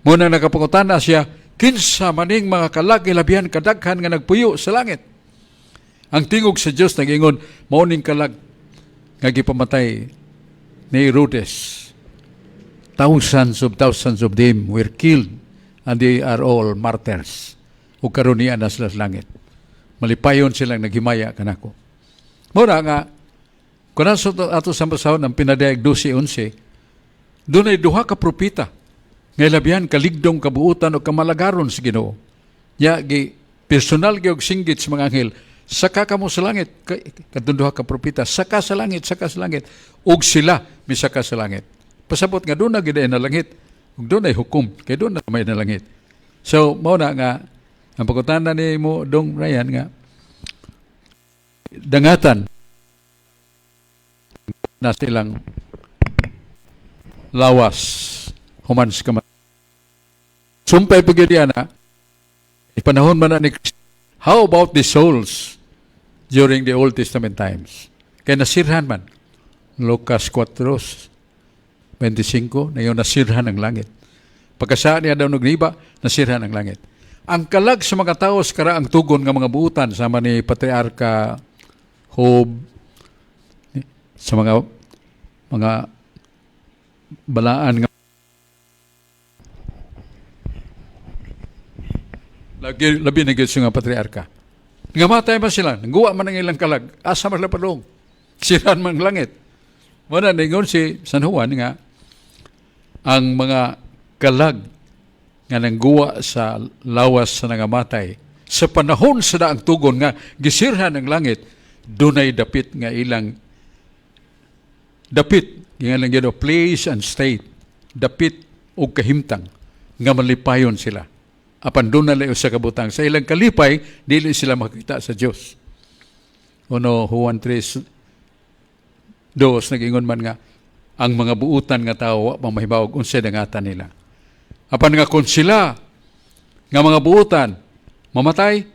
Muna nakapangutana siya, "Kinsa maning mga kalag ilabihan kadaghan nga nagpuyo sa langit?" Ang tingog sa Dios nagingon, "Mao ning kalag nga gipamatay ni Herodes. Thousands of them were killed and they are all martyrs. Ug karon niya na sila sa langit. Malipayon silang naghimaya kanako." Mura nga, kung nasa ato sa basahon ang Pinadayag 12.11, doon ay duha ka propeta nga labihan kaligdong kabuutan o kamalagaron sa Ginoo. Ya gi personal gyud singgit sa mga anghel, "Saka kamo sa langit," kadtong duha ka propeta, "Saka sa langit, saka sa langit." Ug sila misaka sa langit. Pasabot nga doon na gid na langit. Ug doon ay hukom kay doon na may na langit. So mao na nga ang pagkutana ni mo, Dong Ryan, nga dangatan na silang lawas human sa kamatayon. Sumpay pa gyud na panahon man na ni Kristo. How about the souls during the Old Testament times? Kay nasirhan man. Lucas 4:25, na yung nasirhan ang langit. Pagkasaan niya daw nagniba, nasirhan ang langit. Ang kalag sa mga tao sa karaang tugon nga mga buutan sama ni Patriarka Job, sa mga balaan nga lagi, labi na gyud sa nga patriarka. Nga matay man sila, guwa man ang ilang kalag, asa man sila padung? Siran man ang langit. Muna ningon si San Juan nga ang mga kalag nga nangguwa sa lawas sa nangamatay sa panahon sa daang tugon nga gisirhan ang langit, dunay dapit nga ilang dapit nga lang gyud place and state, dapit og kahimtang nga malipayon sila, apan doon na lang sa kabutang sa ilang kalipay, dili sila makita sa Dios. Uno Juan 3:2 nag-ingon man nga ang mga buutan nga tao wa pa mahibaw unsay dangatan nila. Apan nga kung sila nga mga buutan mamatay,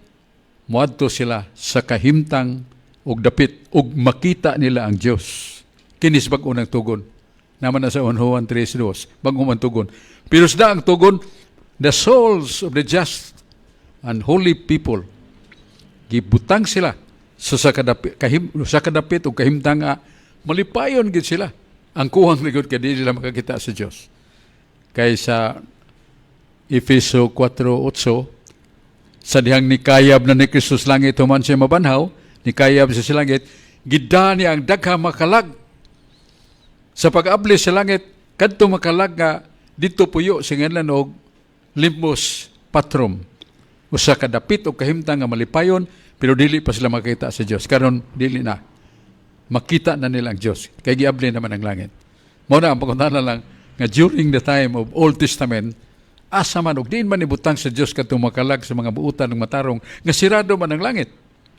moadto sila sa kahimtang ug dapit ug makita nila ang Dios. Kinis bag unang tugon. Naman na sa 1 Juan 3:2, bag man tugon. Pero sa ang tugon, the souls of the just and holy people, gibutang sila sa kadapit ug kahimtang nga malipayon gid sila. Ang kuwang ligod kay dili sila makakita sa Dios. Kay sa Efeso 4:8, sa dihang nikayab na ni Kristo sa langit human siya mabanhaw, nikayab siya sa langit, gida niya ang daghang makalag. Sa pag-abli sa langit, kadto makalag nga dito puyo sa ngalan og limbus patrum. Usa ka dapit og kahimtang nga malipayon, pero dili pa sila makita sa Dios. Karon dili na. Makita na nila ang Dios. Kay giabli naman ang langit. Mao na ang pagkutana lang nga during the time of Old Testament, asa man og diin man ibutang sa Dios kadtong makalag sa mga buutan ng matarong nga sirado man ang langit?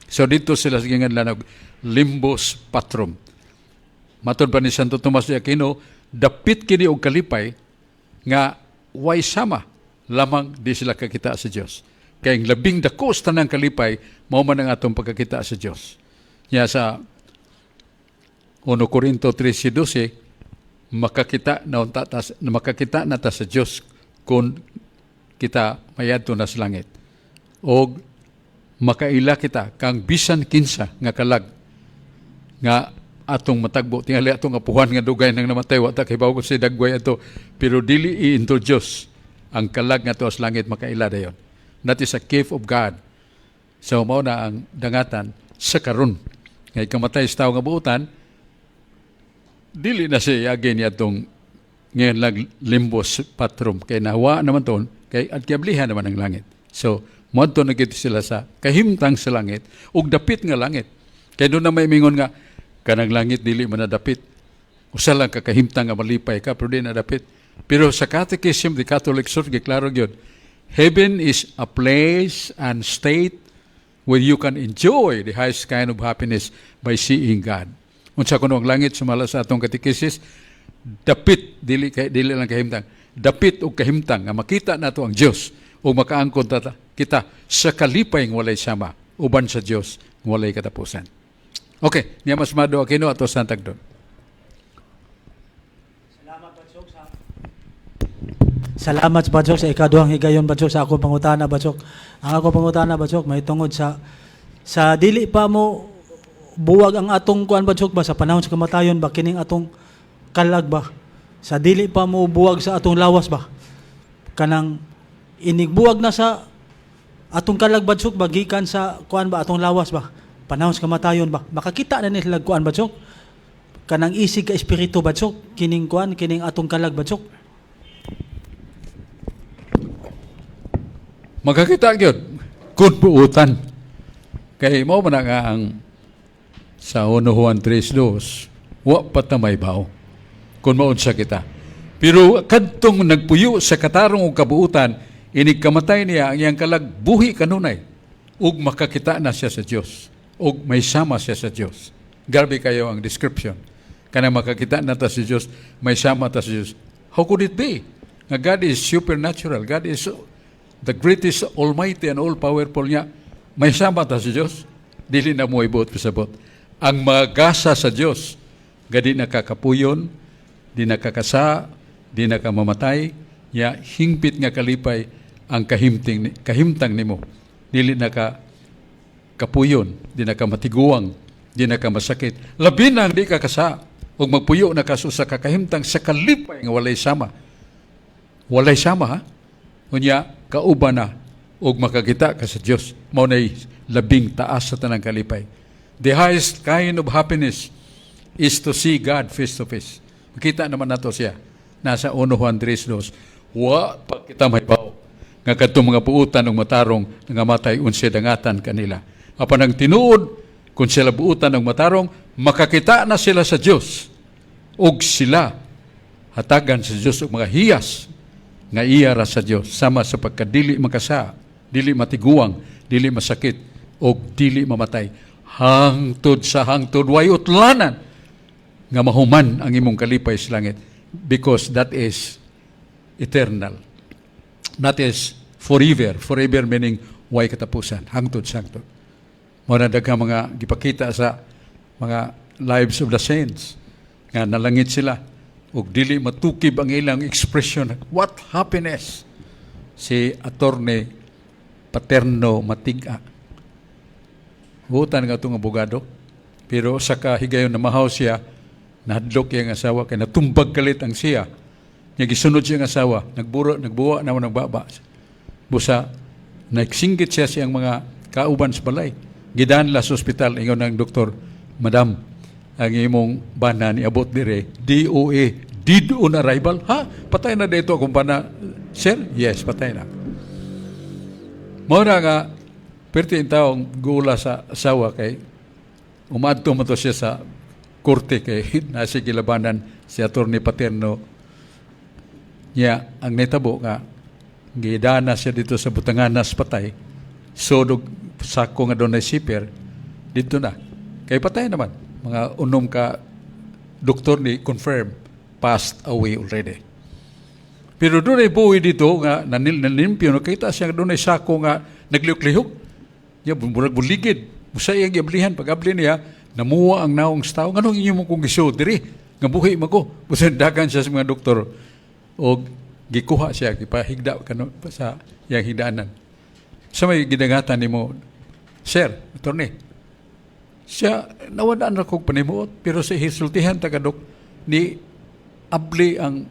So dito sila sa ginganlan og limbus patrum. Matod pa ni Santo Tomas de Aquino, dapit kini og kalipay nga way sama lamang di sila kakita sa Dios. Kay ang labing dako sa tanang kalipay mao man ang atong pagkakita sa Dios. Nya sa 1 Corinto 13:12. Makakita na unta ta, makakita na ta sa Dios kung kita mayadto na sa langit. Og makaila kita kang bisan kinsa nga kalag nga atong matagbo, tingali atong apuhan nga dugay nang namatay, wa ta kahibaw kung si dagway ato, pero dili i-introduce ang kalag nga to sa langit, makaila dayon. That is a gift of God. So mao na ang dangatan sa karon nga ikamatay sa tawo nga buutan, dili na siya yagi niya atong ngayon lang limbus patrum, kay nawa naman ton, kay at kiablihan naman ang langit. So moadto na gid sila sa kahimtang sa langit ug dapit nga langit, kay doon na may mingon nga kanang langit dili man na dapit, usa lang ka kahimtang nga malipay ka, pero di na dapit. Pero sa Catechism, the Catholic Church, giklaro gyud, heaven is a place and state where you can enjoy the highest kind of happiness by seeing God. Unsa kuno ang langit sumala sa atong katekisis? Dapit, dili kay dili lang kahimtang, dapit og kahimtang nga makita nato ang Dios ug makaangkon ta kita sa kalipay nga walay sama uban sa Dios nga walay katapusan. Okay, niya mas mado Aquino ato sa tagdon. Salamat, Badsok, sa ikaduhang higayon, Badsok, sa akong pangutana, Badsok. Ang akong pangutana, Badsok, may tungod sa dili pa mo buwag ang atong kuan, Badsok, ba, sa panahon sa kamatayon ba, kining atong kalag ba, sa dili pa mo buwag sa atong lawas ba, kanang inigbuwag na sa atong kalag, Badsok, ba, gikan sa kuan ba, atong lawas ba, panahon sa kamatayon ba, makakita na nila kuan, Badsok, kanang isig ka espiritu, Badsok, kining kuan, kining atong kalag, Badsok? Makakita gyud kung buutan. Kay mao man na nga ang sa 1 Juan 3:2, wa pa ta mahibaw kung maunsa kita. Pero kadtong nagpuyo sa katarong ug kabuutan, inig kamatay niya, ang iyang kalag buhi kanunay ug makakita na siya sa Dios ug may sama siya sa Dios. Grabe kayo ang description. Kanang makakita na ta sa Dios, may sama ta sa Dios. How could it be? Nga God is supernatural. God is the greatest, almighty and all-powerful niya. May sama ta sa Dios. Dili na mo ibuot pasabot. Ang magasa sa Dios, gadi nakakapuyon, di nakakasa, di nakamamatay, ya hingpit nga kalipay ang kahimtang nimo. Dili na ka kapuyon, di na ka matiguang, di na ka masakit. Labi na ang di ka kasa, ug magpuyo na ka sa kakahimtang sa kalipay nga walay sama. Walay sama, ha? Unya, kauban na ug makakita ka sa Dios. Mao nay labing taas sa tanang kalipay. The highest kind of happiness is to see God face to face. Makita naman nato siya. Nasa 1 Juan 3:2. Wa pa kita mahibaw nga kadtong mga buutan ug matarong nga matay, unsay dangatan kanila. Apan ang tinuod, kung sila buutan ug matarong, makakita na sila sa Dios ug sila hatagan sa Dios og mga hiyas nga iya ra sa Dios, sama sa pagkadili makasa, dili matiguang, dili masakit og dili mamatay hangtod sa hangtod, way utlanan nga mahuman ang imong kalipay sa langit, because that is eternal. That is forever. Forever meaning way katapusan, hangtod sa hangtod. Mao na daghang mga gipakita sa mga lives of the saints nga nalangit sila ug dili matukib ang ilang expression. What happiness! Si Attorney Paterno Matiga. Buutan nga itong abogado. Pero sa kahigayon na mahaw siya, nahadlok iyang asawa kay natumbag kalit ang siya. Nya gisunod siya ang asawa, nagburo, nagbuwa naman ng baba. Busa, nagsinggit siya siyang mga kauban sa balay. Gidanla sa ospital, ingon ng doktor, "Madam, ang imong bana niabot dire, DOA, dead on arrival." "Ha? Patay na dito akong bana, sir?" "Yes, patay na." Mao na nga, perti yung taong gula sa asawa kay umadto mo to siya sa korte kay nasa gilabanan si Attorney Paterno niya. Ang nitabo nga gidana siya dito sa butanganas, patay, so dog sako nga doon na zipper dito na kay patay naman. Mga unom ka doktor ni confirm passed away already, pero doon ay buhi dito nga nanilimpyo, nakita siya doon ay sako nga naglihok-lihok. Ya, murag buligid. Busa iyang giablihan. Pag abli niya, namuwa ang naong sa tao. "Nganong inyo mo kong gisuod diri?" Nga buhi man ko. Busan dagan siya sa mga doktor og gikuha siya, gipahigda kano sa iyang higdaanan. Sa may gidangatan nimo, sir, attorney, siya nawadaan ra kog panimuot, pero sa hisultihan ta kadok ni abli ang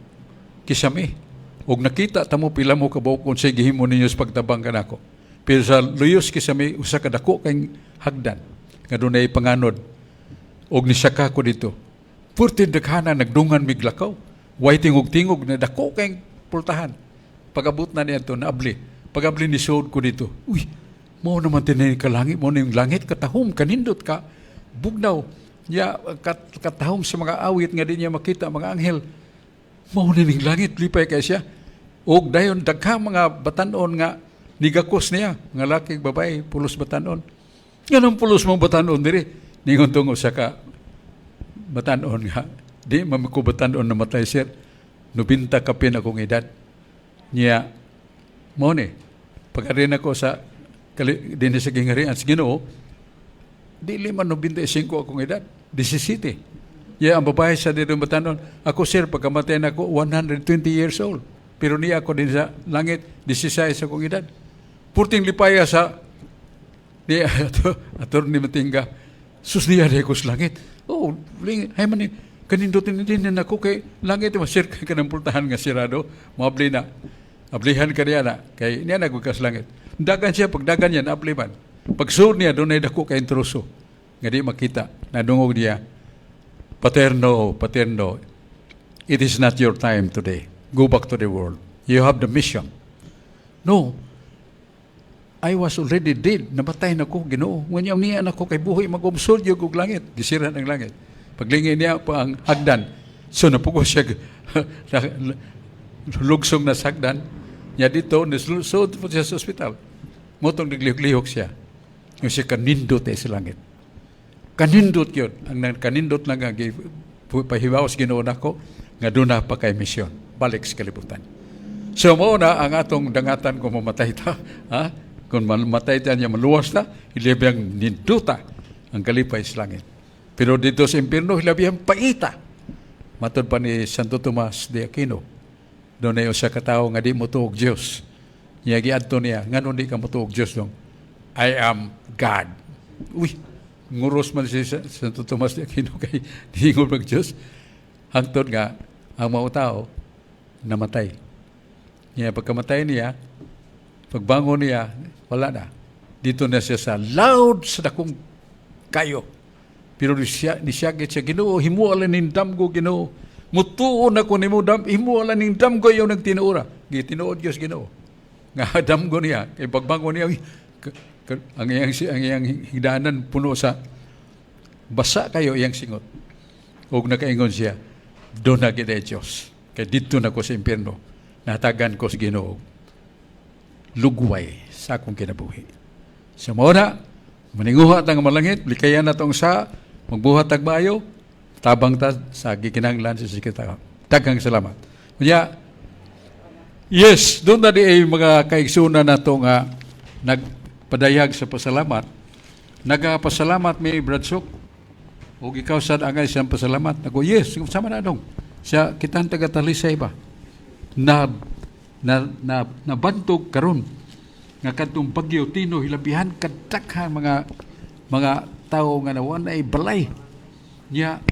kisame og nakita tamo pila mo kabuok unsay gihimo ninyo sa pagtabang kanako. Pero sa luyos kisame, usa ka dako kay hagdan nga dunay panganod og nisaka ko dito. Purti daghana, nagdungan miglakaw. Way tingog-tingog na dako kay pultahan. Pag-abot na niya to, naabli. Pag-abli ni suod ko dito. Uy, mao naman tinay ka langit, mao na yung langit, katahom, kanindot ka, bugnaw, niya, katahom sa mga awit nga di niya makita, mga anghel. Mao na ning langit, lipay kay siya. Og dayon daghang mga batanon nga nigakos niya, nga laki, babae, pulos batanon. Nganong pulos mong batanon diri? Ningon tong usa ka batanon nga, "Di man ko batanon namatay, sir. 90 kapin akong edad." Niya, mao ni, pag ako sa kali, dinhi sa gingharian sa Ginoo, dili man 95 akong edad, 17. Yeah, ang babae sa dito batanon, "Ako, sir, pagkamatay na ako, 120 years old. Pero niya ako din sa langit, 16 akong edad." Purting lipaya sa ni ato Attorney Matinga. Sus, niya ko sa langit. Oh, ling, hay man ni kanindutin din na ako kay langit mo, sir, kay kanang pultahan nga sirado, moabli na. Ablihan ka niya na kay niya nagbukas langit. Dagan siya, pagdagan niya naabli man. Pagsuod niya, dunay dako kay intruso nga di makita. Nadungog niya, "Paterno, Paterno, it is not your time today. Go back to the world. You have the mission." "No, I was already dead. Namatay na ko, Ginoo. Nganyan niya na ko kay buhi mag-umsod yung og langit." Gisiran ang langit. Paglingi niya pa ang hagdan. So napugo siya, lugsong na sa hagdan. Niya dito, nisud po siya sa ospital. Motong naglihok-lihok siya. Yung siya kanindot eh sa langit. Kanindot yun. Ang kanindot lang ang pahibaw sa Ginoo nako nga doon na pa kay misyon. Balik sa kalibutan. So mao na ang atong dangatan kung mamatay ta. Ha? Kung mamatay ta niya maluwas ta, hilabihang ninduta ang kalipay sa langit. Pero dito sa impierno, hilabihang paita. Matod pa ni Santo Tomas de Aquino, doon na usa ka tawo nga di motuo og Dios. Niya giadto niya, "Nganong di ka motuo og Dios dong?" "I am God." Uy, nguros man si Santo Tomas de Aquino kay diingon mag Dios. Hangtod nga ang mga tao namatay. Niya pagkamatay niya, pagbangon niya, wala na. Dito na siya sa loud sa dakong kayo. Pero nisyagit siya, "Ginoo, himua lang ning damgo, Ginoo. Mutuo na ko nimo dam, himua lang ning damgo iyaw ng tinuora." Gitinuod Dios Ginoo. Nga damgo niya, kay pagbangon niya, uy, ang iyang higdanan puno sa basa kayo iyang singot. Og nakaingon siya, "Doon na kita Diyos. Kay dito na ko sa impyerno, natagan ko sa Ginoo lugway sa akong kinabuhi." Sa mao na, maninguha tang malangit, likayan na tong sa, magbuhat tag maayo, tabang ta sa gikinahanglan sa sikita. Daghang salamat. Kanya, yes, doon na di ay mga kaigsunan nato nga nagpadayag sa pasalamat. Nagapasalamat mi, Brad Sok. O ikaw sad angay siyang pasalamat. Ako, yes, sama na dong. Siya, kitang taga Talisay ba? Na na na nabantog karon nga kadtong bagyo Tino, hilabihan kadaghan mga tao nga nawan ay balay niya.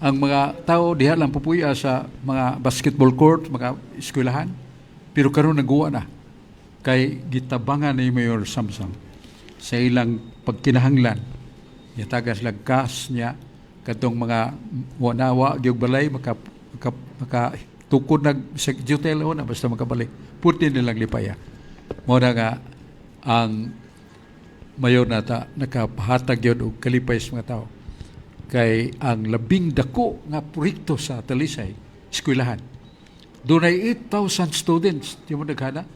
Ang mga tao diha lang pupuya sa mga basketball court, mga eskwelahan, pero karon naguwa na kay gitabangan ni Mayor Samsam sa ilang pagkinahanglan. Yatagan sila gas niya kadtong mga wanawa gyud balay, maka tukod nag sa hotel na basta makabalik, puti nilang lipaya. Mao na nga ang mayor nata nakapahatag yun og kalipay sa mga tao kay ang labing dako nga proyekto sa Talisay, eskwelahan. Dunay 8,000 students di mo naghana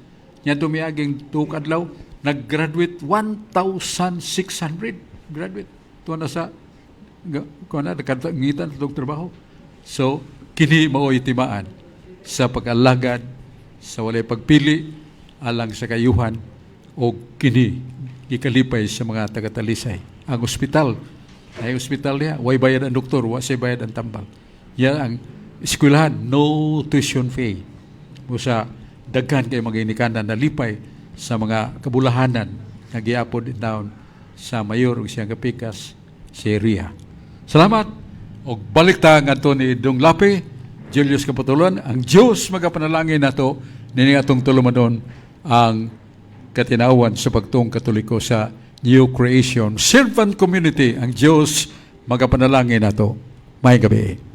nya dumiaging tuok adlaw nag-graduate, 1,600 graduate tuwa na sa kuha na ngitan sa trabaho. So kini mao'y timaan sa pag-alagad sa walay pagpili alang sa kayuhan o kini gikalipay sa mga taga-Talisay. Ang ospital, ay ospital niya, way bayad ang doktor, wa say bayad ang tambal. Yan ang eskwelahan, no tuition fee. Busa daghan kay mga ginikanan nalipay sa mga kabulahanan nga giapod taon sa mayor ug siyang kapikas si Ria. Salamat og balik ta ngadto ni Dong Lapi, Julius Kapatulan, ang Dios magapanalangin nato nining atong tulumanon, ang Katinawan sa Pagtuong Katoliko sa New Creation Servant Community. Ang Dios magapanalangin nato. Maayong gabii.